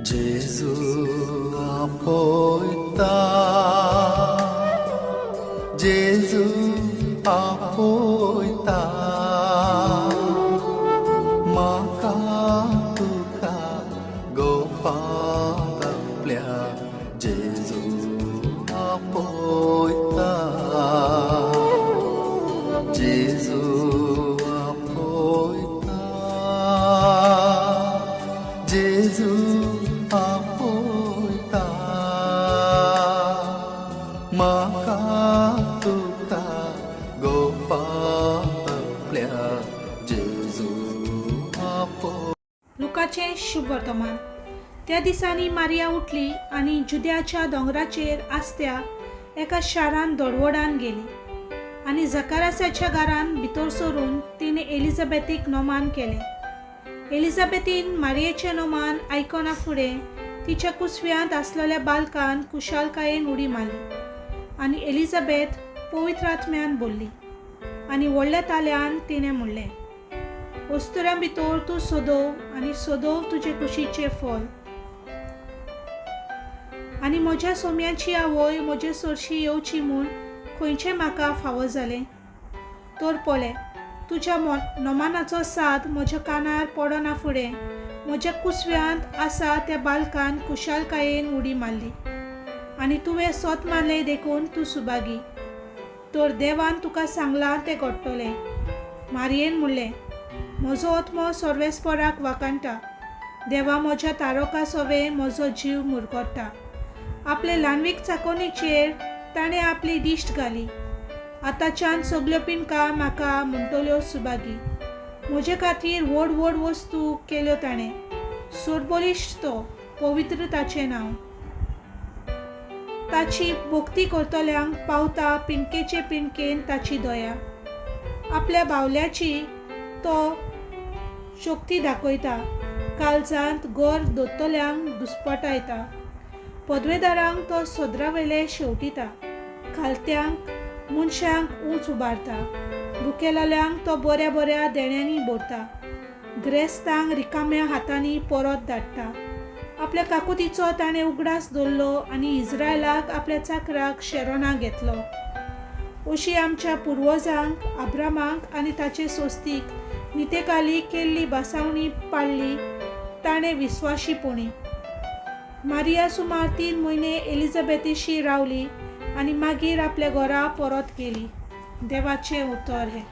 जेजू आपयता, जेजू आपयता, म्हाका तुका गोपांत आपल्या जेजू आपयता, जेजू आपयता, जेजू आपयता, म्हाका तुका गोपांत आपल्या जेजू आपयता. लुकाचें शुभ वर्तमान. त्या दिसांनी मारिया उठली आनी जुद्याच्या दोंगराचेर आसत्या एका शारांत दोडवडान गेली आनी जकारासाच्या घरान भितर सरून तिणें एलिझाबेथीक नोमान केलें. एलिझाबेथीन मारियेचें नोमान आयकना फुडें तिच्या कुसव्यांत आसलेल्या बालकान खुशालकायेन उडी मारली आनी एलिझाबेथ पवित्र आत्म्यान बोल्ली आनी व्हडल्या ताल्यान तिणें म्हणलें, अस्तुऱ्यां भितर तूं सदोव आनी सदोव तुजे कुशीचें फळ. आनी म्हज्या सोम्याची आवय म्हजे सरशी येवची म्हूण खंयचें म्हाका फावो जालें? तर पळय, तुज्या नोमानाचो साद म्हज्या कानार पडना फुडें म्हज्या कुसव्यांत आसा त्या बालकान खुशालकायेन उडी मारली. आनी तुवें सोत मारलें देखून तूं सुभागी. तर देवान तुका सांगलां तें घडटलें. मारयेन म्हणलें, म्हजो आत्मो सर्वेस्पराक वाखाणटा. देवा म्हज्या तारका सवें म्हजो जीव मुरगट्टा. आपले ल्हानवीक चाकोनीचेर ताणें आपली दिश्ट घाली. आतांच्यान सगल्यो पिनका म्हाका म्हणटल्यो सुभागी. म्हजे खातीर व्हड व्हड वस्तू केल्यो ताणें. सरबळिश्ट तो, पवित्र ताचें नांव. ताची भक्ती करतल्यांक पावता पिनकेचे पिनकेन ताची दया. आपल्या बावल्याची तो शक्ती दाखयता. काळजांत गर दवरतल्यांक दुस्पटायता. पदवेदारांक तो सदरावेले शेवटिता. खालत्यांक मनशांक ऊंच उबारता. भुकेलेल्यांक तो बऱ्या बऱ्या देण्यांनी भरता. ग्रेस्तांक रिकाम्या हातांनी परत धाडटा. आपल्या काकुतीचो ताणें उगडास दवरलो आनी इस्रायलाक आपल्या चाकराक शेरोना घेतलो. अशी आमच्या पुर्वजांक अब्रामाक आनी ताचे सोस्तीक नितेकाली केल्ली बसावणी पाळ्ळी ताणें विस्वाशीपणी. मारिया सुमार 3 म्हयने एलिझाबेथीशी रावली आनी मागीर आपल्या घरा परत गेली. देवाचें उतर हें.